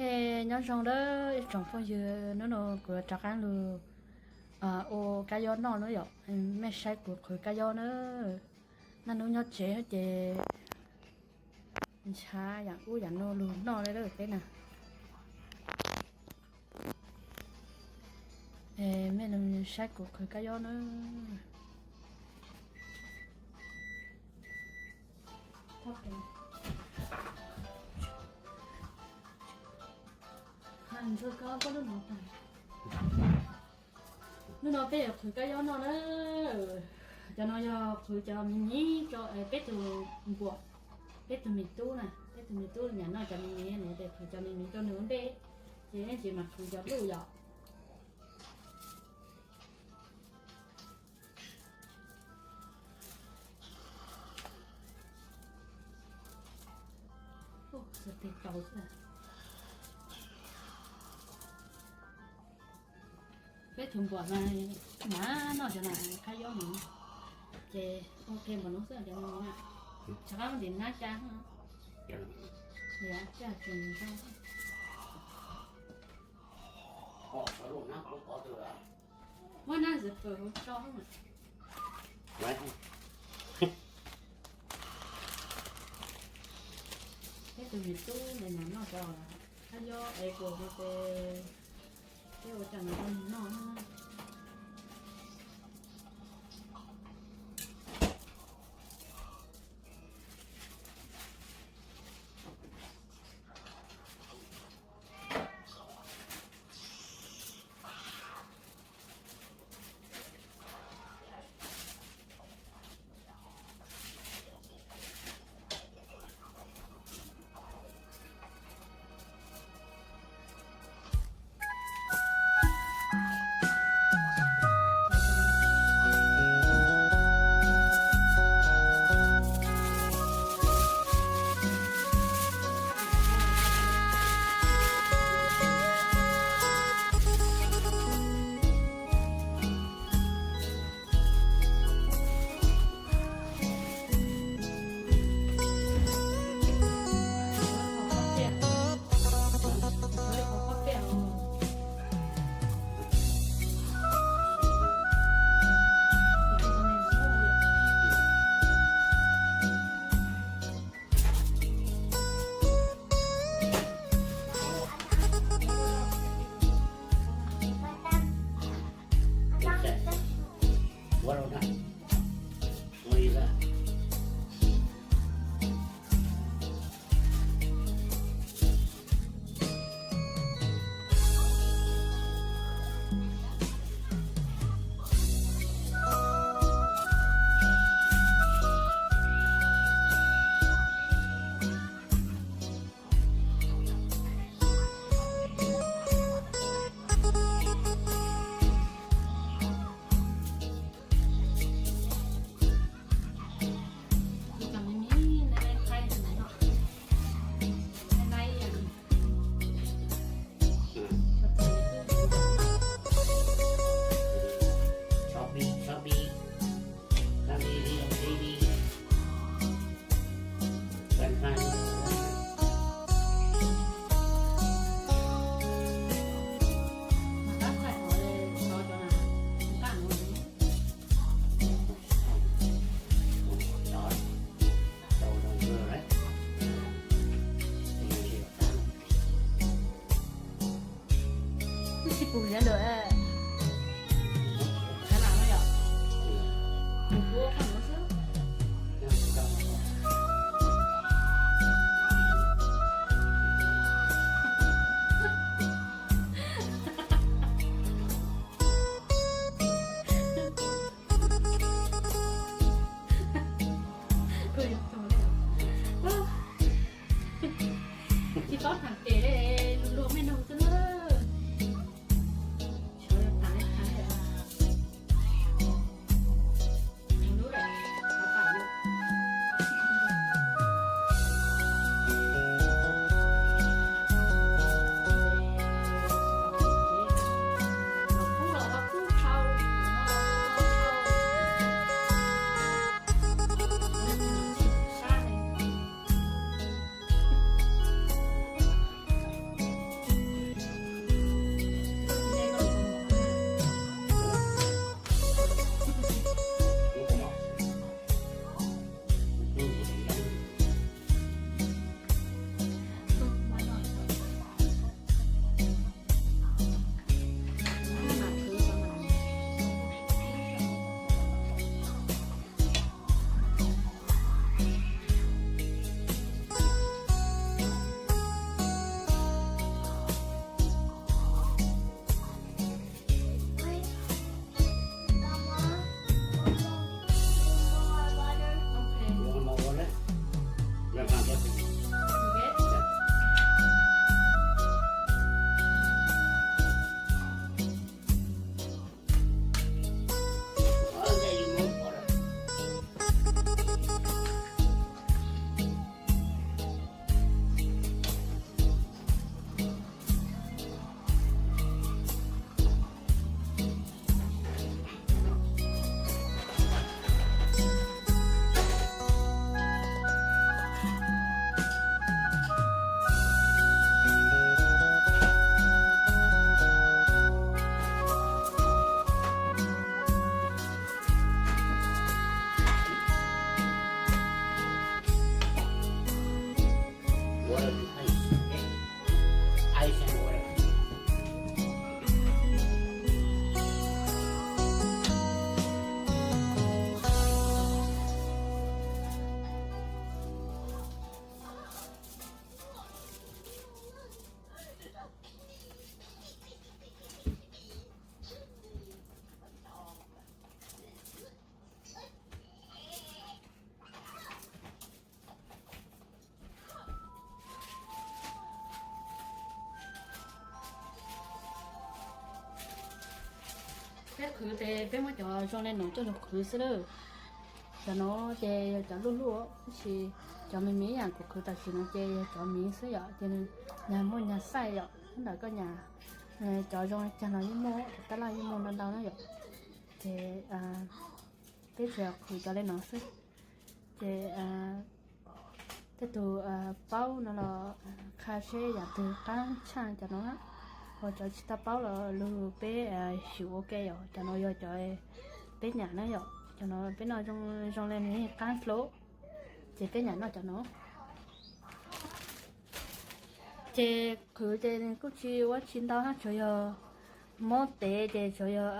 Nyob zoo nawb ib tsoom phooj ywg, hnub no kuv rov qab los ua kab yob noj na yom. Mej saib kuv qhwv kab yob na. Naj nub nyob tsev ces ntshav yam ub yam no lug noj li lawm peb na. Mej saib kuv qhwv kab yob na. Hnub no peb yuav qhwv kab yob noj na. Cov no yog qhwv cov miv miv rau peb tug npuam, peb tug me tub na, peb tug me tub nyam noj cov miv miv no ces qhwv cov miv miv rau nws ua ntej, ces yeej tsis mam qhwv cov luj yom. Peb tug npuam mas noj cov no kab yob no ces ua ke npaum no xwb cov no. Rov qab muab ntim nab ca, muab nab ntxiv pw hauv tso. Peb tug me tub ntawd noj cov kab yob es kuas ces peb ua cov no rau nws noj. Twb tsis pum li ntawd. Kav lam no yom? Kuv ua qhov no xwb. Tsis paub tham ces luag luag mej noog xwb na. Peb qhwv ces peb muab cov zoo li no coj los qhwv xwb lawm. Cov no ces yog cov luj luj, tab sis cov me me yam kuv qhwv tam sim no ces yog cov me xwb yom, ces nyag muaj nyag xaij yom, ntawm koj nyam cov zoo li cas no yeej muaj, cov tab laj yeej muaj ntau ntau na yom. Ces peb tsuas qhwv cov li no xwb. Ces tej tus paub no los qha seb yam twg qab tshaj cov no na, ho cov tsis tau paub los lug peb xyuas ua ke yom. Cov no yog cov peb nyam na yom, cov no peb noj zoo li nws qab hlo, ces peb nyam noj cov no. Ces qhwv ces kuj tsis ua tsis ntau hab, tsuas yog muab tev ces tsuas yog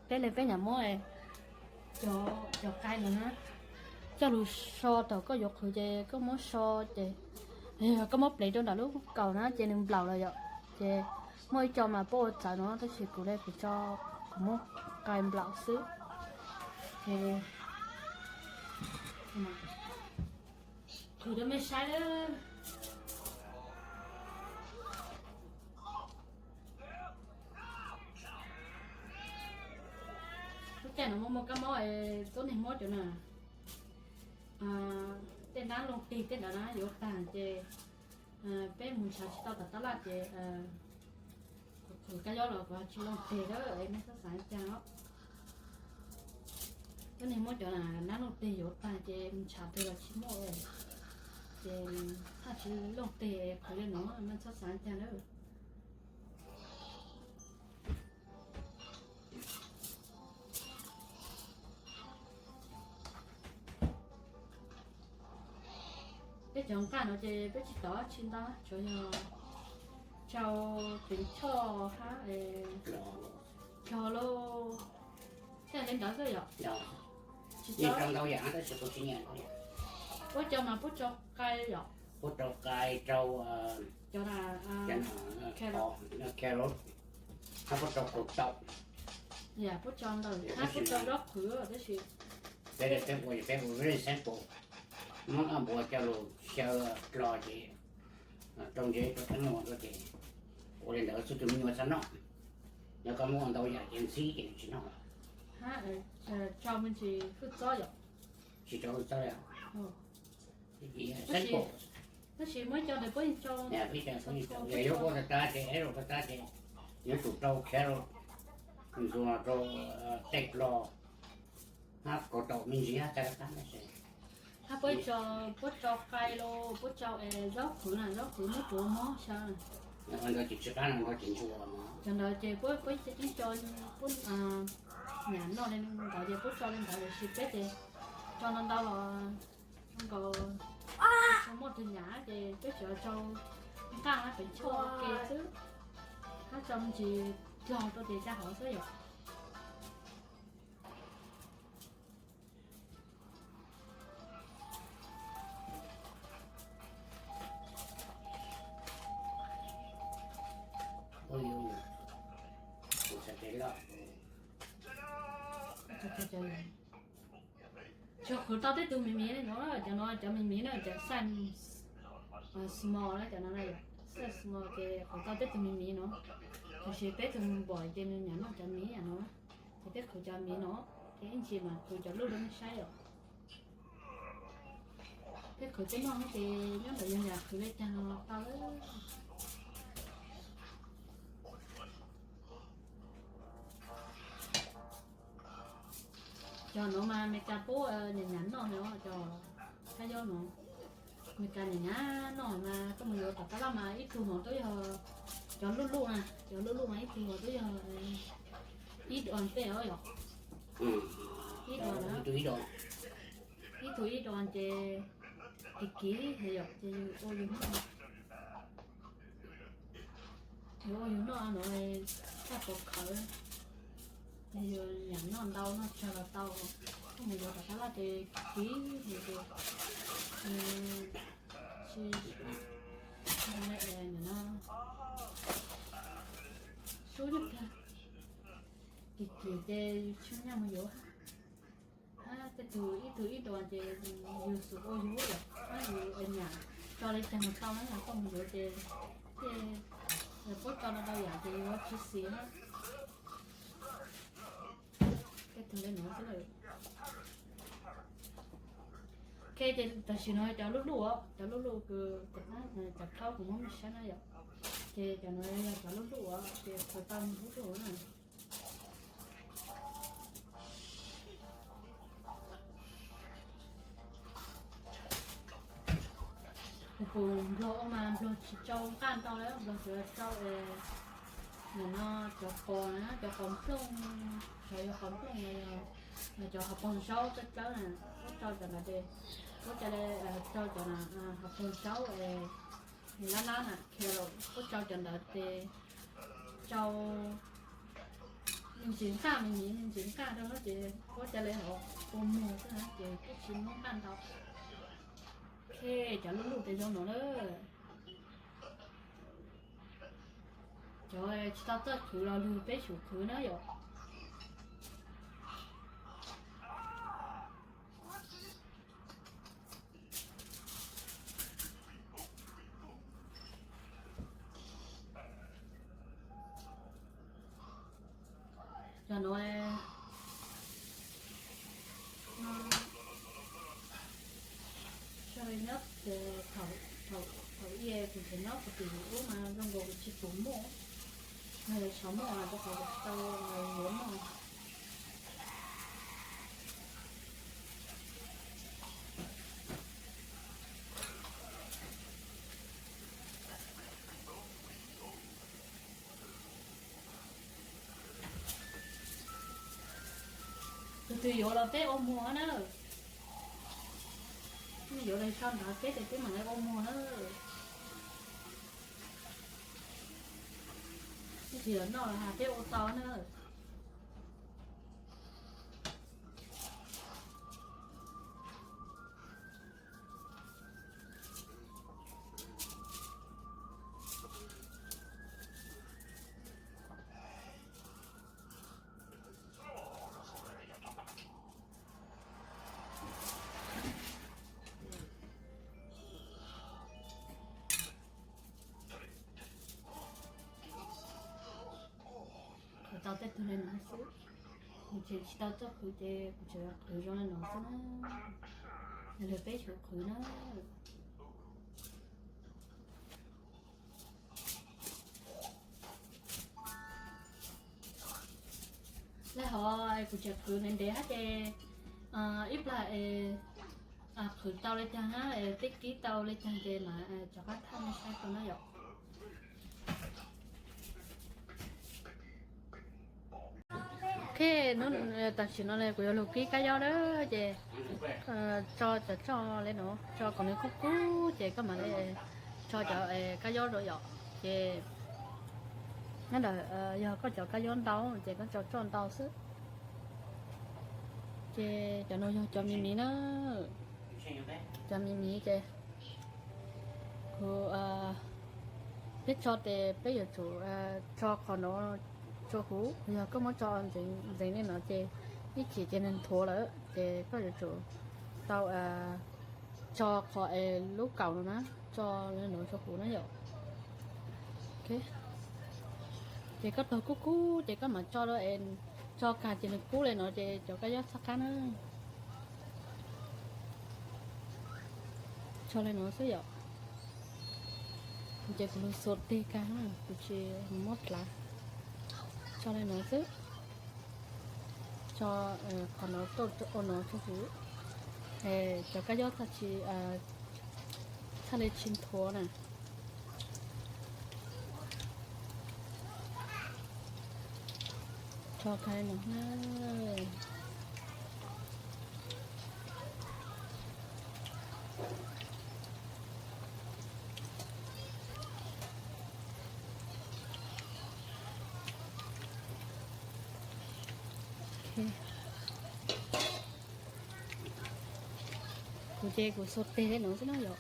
peb leeg peb nyam muab cov qai no na coj lug so. Thaum koj yuav qhwv ces koj muab so ces koj muab plev rau nram lub kaus na ces nws nplaum lawm yom. Ces muaj ib co mas puab ua txawv no tab sis kuv le kuv tso, kuv muab qai nplaum xwb. Ces qhwv rau mej saib. Lub caij no muaj muaj kab mob, tuab neeg muab cov na, tej nab looj teg tej ntawd na yuav tag ces peb mus ntshav tsis tau tom tab laj ces kuv qhwv kab yob los kuv tsis looj teg lawm, mej txhob xav cas os. Tuab neeg muab cov nab looj teg yuav tag ces mus ntshav twg los tsis muaj, ces txhob tsis looj teg, qhwv li no mej txhob xav cas lawm. Peb cov nqaj no ces peb tsis tau tsis ntau, tsuas yog tsau tev choj hab cog lauj, tej li ntawd xwb yom. Tsis tau ntau yam, puab cau mas puab tsau qai yom. Puab tsau qai, tsau carrot, hab puab tsau kaus taum. Yam puab tsau ntau, hab puab tsau zaub qhwv tab sis peb ua, peb ua very simple, muab npua coj lug xyaw dlo ces rau ntsev rau teeb meem rau ces ua li ntawd xwb, tus me nyuam txhob noj. Yog koj muab ua ntau yam ces ntxhib ces nws tsis noj. Tsis tau hwj txob li. Tab sis muab cov ntawd puab yeej tsau, yog yuav ua tag tas ces, ua tag tas ces yuav tsum rau carrot, ntxuag rau tej dlo, hab kaus taum me ntsis hab tas tas. Hab puab, puab tsau qai los puab tsau zaub qhwv na, zaub qhwv muab rhuav mob xyaw. Ua ntawd ces tsis qab no, ua ntawd ces puab, puab yeej tsau, puab nyam noj li ntawd ces puab tsau li ntawd, tab sis peb ces tsau ntau ntau los zoo nkaus tsis muaj tug nyam ces peb tsuas tsau nqaj hab pem choj ua ke xwb, hab tsau me ntsis dlog rau ces ca hov xwb yom. Tsuas qhwv tau tej tug me me li no, cov no cov me me na, cov size small na, cov no na, size small ces qhwv tau tej tug me me no, tab sis peb tug npom ces nws nyam noj cov me no, ces peb qhwv cov me no, ces ib ntsis mam qhwv cov luj rau mej saib os. Peb qhwv tej noj ces nyob ntawm yog yam qhwv li cas los tau. Cov no mas Amelikas puab nyam nyam noj no, cov kab yob no. Amelikas nyam nyam noj mas koj mus yuav tom tab laj mas ib tug no twb yog cov luj luj na, cov luj luj mas ib tug no twb yog ib dos tej os yom. Ib dos na, ib tug ib dos ces kiv kiv yom, ces yus ua yus noj. Yus ua yus noj no txhaj pov khawv, yus nyam noj ntau noj tsawg los tau. Koj mus yuav tom tab laj ces kiv kiv ces tsis, sub nyuj kag, kiv kiv ces yus tsis nyaj mus yuav. Hab tej tug ib tug ib dos ces yus xub ua yus lawm, hab yus nyam tso li caag mus tau na, koj mus yuav ces tej puab tso no tau yam ces yus tsis xis hab. Li no xwb lawm. Ok, ces tam sim no cov lub luj, cov lub luj kws cov khaub kuv muab mej saib na yom. Ces cov no yog cov lub luj, ces khaws tau lub luj na. Kuv nplog ua mas nplog tsis tsau nqaj ntau, nplog tsuas tsau, nim no cov qos na, cov qos nplooj, xyov yog qos nplooj los yog cov hauv paug zaub tsawb tsawb na, puab tsau cov ntawd ces, puab ca le tsau cov hauv paug zaub lab lab na, carrot, puab tsau cov ntawd ces tsau me ntsis nqaj, me ntsis nqaj rau no ces puab ca le hauv ua muag xwb na ces kuj tsis muab nqaj ntau. Ok, cov lub luj tes zoo no lawm. Cov tsis tau txawj qhwv los lwg peb xyum qhwv na yom. Cov no, nyob, thaum ub kuv tseem nyob kuv tim ub mas zoo nkaus kuv tsis pum muaj, yog xyov muaj rau qhov kuv tsis tau yuav noj. Tus twg yuav los peb ua muag na. Nej yuav los sau ntawv peb ces peb mam li ua muag na. Ib txhis los noj los peb ua tau na. Kuv tau tej tug li no xwb, kuv tseem tsis tau txawj qhwv ces kuv tseem qhwv zoo li no xwb na. Lwg peb xyum qhwv na. Lawv hov kuv tseem qhwv ntev ntev hab ces ib plag es qhwv tau le caag na, peb kib tau le caag ces mam rov qab thaij nej saib tau na yom. Ok, tam sim no kuv yuav lug kib kab yob na, ces tso cov tsoj le no, tso kom nws kub kub ces koj mam li tso cov kab yob rau yom. Ces nyob ntawm, yog koj cov kab yob ntau ces koj tso tsoj ntau xwb. Ces cov no yog cov miv miv na, cov miv miv ces kuv, peb tso tes peb yuav tsum tso qhov no rua huv, yog koj muab tso ntxeev li no ces ib chim ces nws nthuav lawm ces koj yuav tsum tau tso qhov es lub kaum no na, tso li no rua huv na yom. Ces koj taug kub kub ces koj mam tso rau es tso kag ces nws kub li no ces cov kab yob txhaj qab na. Tso li no xwb yom. Ces kuv lug xuas teg kag, kuv tsis muab dlav. Tso li no xwb. Tso qhov no tuaj ua no rua huv, cov kab yob txhaj tsis, txhaj li tsis nthuav na. Tso kag li no na. Kuv ces kuv xuas teg li no xwb na yom.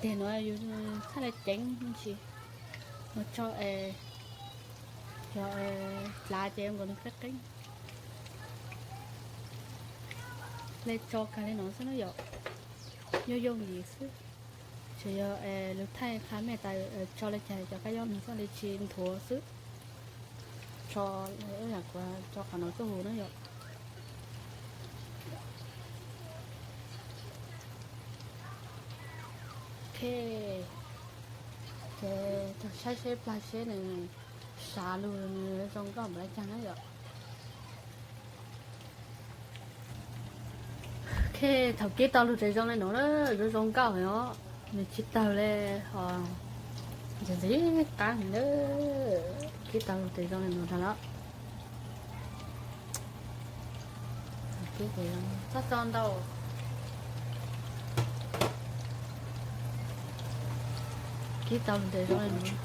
Teg no yus txhaj li ceev me ntsis, yog tso, yog dlav ces nkaus nws qeeb qeeb. Le tso kag li no xwb na yom. Yooj yooj yim xwb. Tsuas yog lug thaij qha mej tas tso li cas cov kab yob nws txhaj li tsis nthuav xwb. Tso, ib yam kuv tso qhov no tuaj huv na yom. Ok, ces tau saib seb plag seb nws sav lug nws zoo nkauj npaum li cas na yom. Ok, thaum kib tau lug tes zoo li nuav na, zoo zoo nkauj heev os, nws tsis tawg li os, ntxim ntxim qaab heev na. Kib tau lug tes zoo li nuav tag lawm. Txhob tso ntau. Kib tau lug tes zoo li nuav.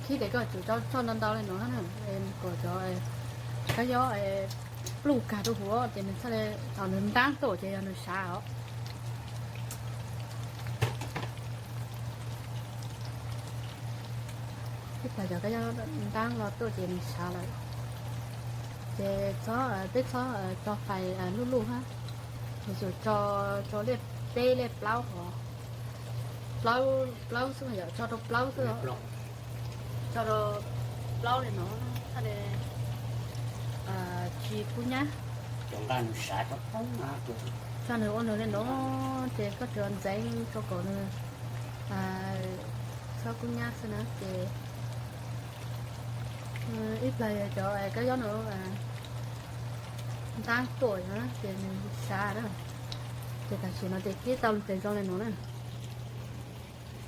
Kib tes koj tsum tso ntau ntau li nuav na, kom cov kab yob pluj kag rua huv ces nws txhaj le, thaum nws ntaab tuaj ces yog nws sav os. Ib plag cov kab yob ntaab los tuaj ces nws sav lawm. Ces txhob, peb txhob tso fais luj luj hab, yuav tsum tso, tso liaj peb liaj plaub hov, plaub, plaub xwb yom, tso rau plaub xwb, tso rau plaub li no, txhaj le tsis kub nyab. Tso nws ua nws li no, ces koj tsuas ntxeev rau kom nws txhob kub nyab xwb na ces ib plag yog cov kab yob no ntaab tuaj na ces nws sav na. Ces tam sim no ces kib tau lug tes zoo li no na,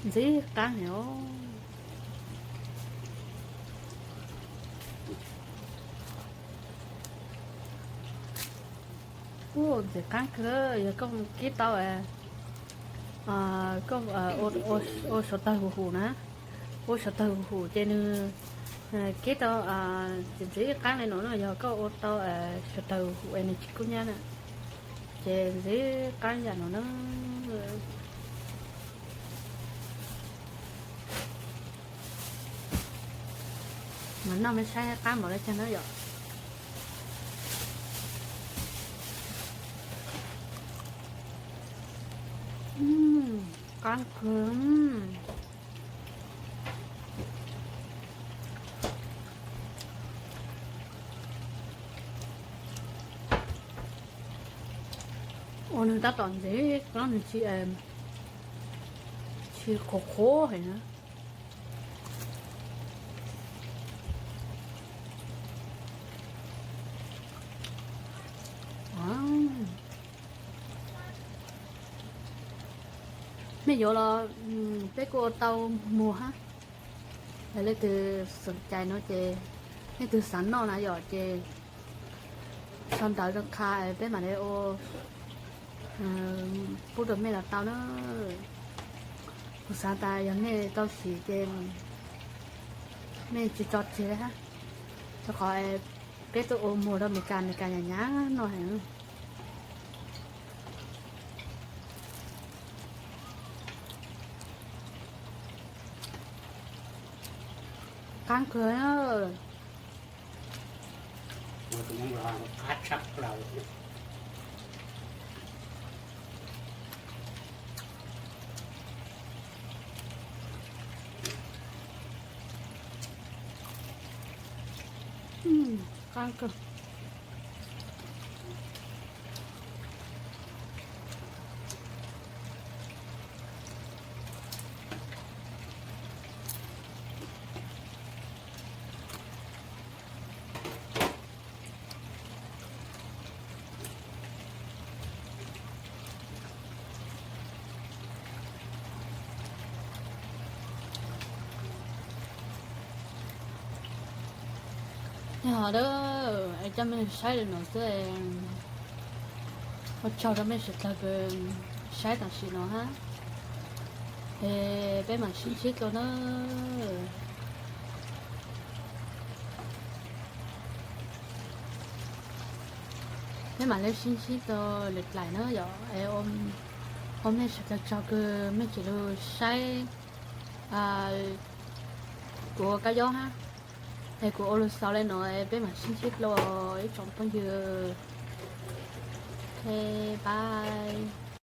ntxim qaab heev os. Ub, ntxim qaab kawg, yog koj kib tau, koj ua suav tawg huv huv na, ua suav tawg huv huv ces nws kib tau ntxim ntxim qaab li no na, yog koj ua tau suav tawg huv huv es nws tsis kub nyab na, ces ntxim qaab yam no na. Mas noj me saib qaab npaum li cas na yom. Qaab kawg. Ua nws tab tom ntxim, nws tsis, tsis qhuav qhuav heev na. Mej yuav los peb kuj ua tau muag hab. Leej twg xom cai no ces, leej twg xav noj na yom ces sau ntawv rau qha peb mam li ua pub rau mej los tau na. Kuv xav tas yog mej tau siv ces mej tsis tso tseg li hab, rau qhov peb tuaj ua muag rau Amelikas, Amelikas yam nyab noj heev. Qaab kawg. Qaab kawg. Yog hov, es coj mej saib li no xwb. Ua tsaug rau mej sawv dlawg kws saib tam sim no hab, es peb mam sib ntsib dlua na. Peb mam li sib ntsib dlua lwm dlaim na yom. Ua mej sawv dlawg tsaug kws mej tseem lug saib kuv ua kab yob hab, es kuv ua lug xaus li no, peb mam sib ntsib dlua ib tsoom phooj ywg. Ok, bye.